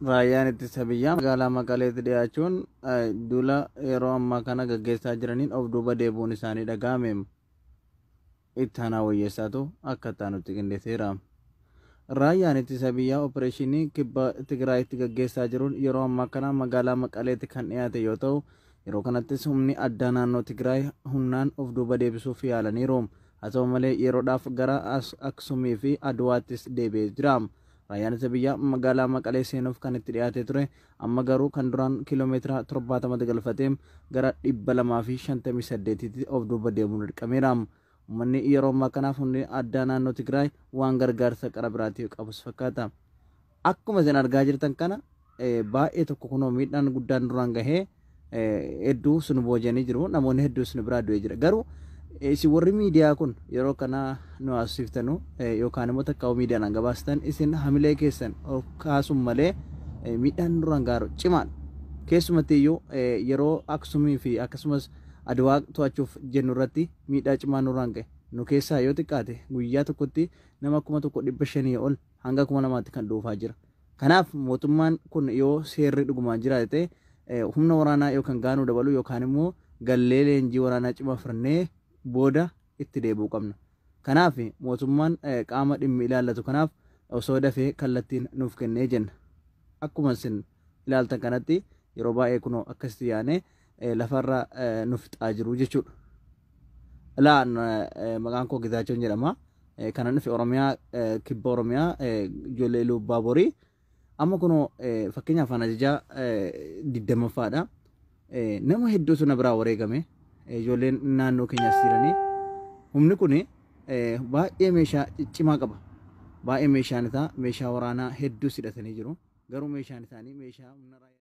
Raayyaan ittisa biyyaa magaalaa Maqaleetti dhiyaachuun duula yeroo ammaa kana gaggeessaa jiraniin of duuba deebi'uun isaanii dhaga'ame. Ittaanaa Wayyeessaatu akka itti qindeesseera. Raayyaan ittisa biyyaa opereeshinii kibba Tigraayitti gaggeessaa jiruun yeroo ammaa kana magaalaa Maqaleetti kan dhiyaate yoo ta'u, yeroo kanattis humni addaa naannoo Tigraay humnaan of duuba deebisuuf yaalaniiru. Haa ta'u malee, yeroodhaaf gara Aksumii fi Aduwaattis deebi'ee jira. Raayyaan ittisa biyyaa magaalaa Maqalee seenuuf kan itti dhiyaatee ture, amma garuu kan duraan kiiloomeetira 70tti galfatee gara 258tti of duuba deemuun dirqameera. Uummanni yeroo ammaa kanaaf humni addaa naannoo Tigraay waan gargaarsa qara biraatiif qabus fakkaata. Akkuma isin argaa jirtan kana, baay'ee tokko kunoo miidhaan guddaan duraan gahee, hedduu sun boojanii jiru. Namoonni hedduu sun biraa du'ee jira. Garuu isin warri miidiyaa kun yeroo kana nu haasofsiiftanu yookaan immoo takka miidiyaadhaan gabaastan, isin hamilee keessan ol kaasuun malee miidhaan duraan gaaru cimaadha. Keessumatti iyyuu yeroo Aksumii fi akkasumas Adwaa to'achuuf jennu irratti miidhaa cimaa nurraan gahe. Nu keessaa yoo xiqqaate guyyaa tokkotti nama 1500 ol hanga 2000tti kan dhuufaa jira. Kanaaf mootummaan kun yoo seerri dhugumaan jiraate ta'e, humna waraanaa yookaan gaanuu dabaluu yookaan immoo gallee leenjii waraanaa cimaa fudhannee booda itti deebi'uu qabna. Kanaaf mootummaan qaama dhimmi ilaallatu kanaaf osoo dafee kallattiin nuuf kennee jenna. Akkuma isin ilaaltan kanatti, yeroo baay'ee kunoo akkasitti yaanee lafarra nu fixaa jiru jechuudha. Ilaa, maqaan koo Gizaachoon jedhama. Kanan dhufe Oromiyaa, kibba Oromiyaa, ijoollee Iluu Baaborii. Amma kunoo fakkeenyaaf an ajajaa 20ffaadha. Nama hedduutu na biraa wareegame. Ijoolleen naannoo keenyas jiranii. Humni kun baay'ee meeshaa ciccimaa qaba. Baay'ee meeshaan isaa meeshaa waraanaa hedduus hidhatanii jiru. Garuu meeshaan isaanii meeshaa humna raayyaa.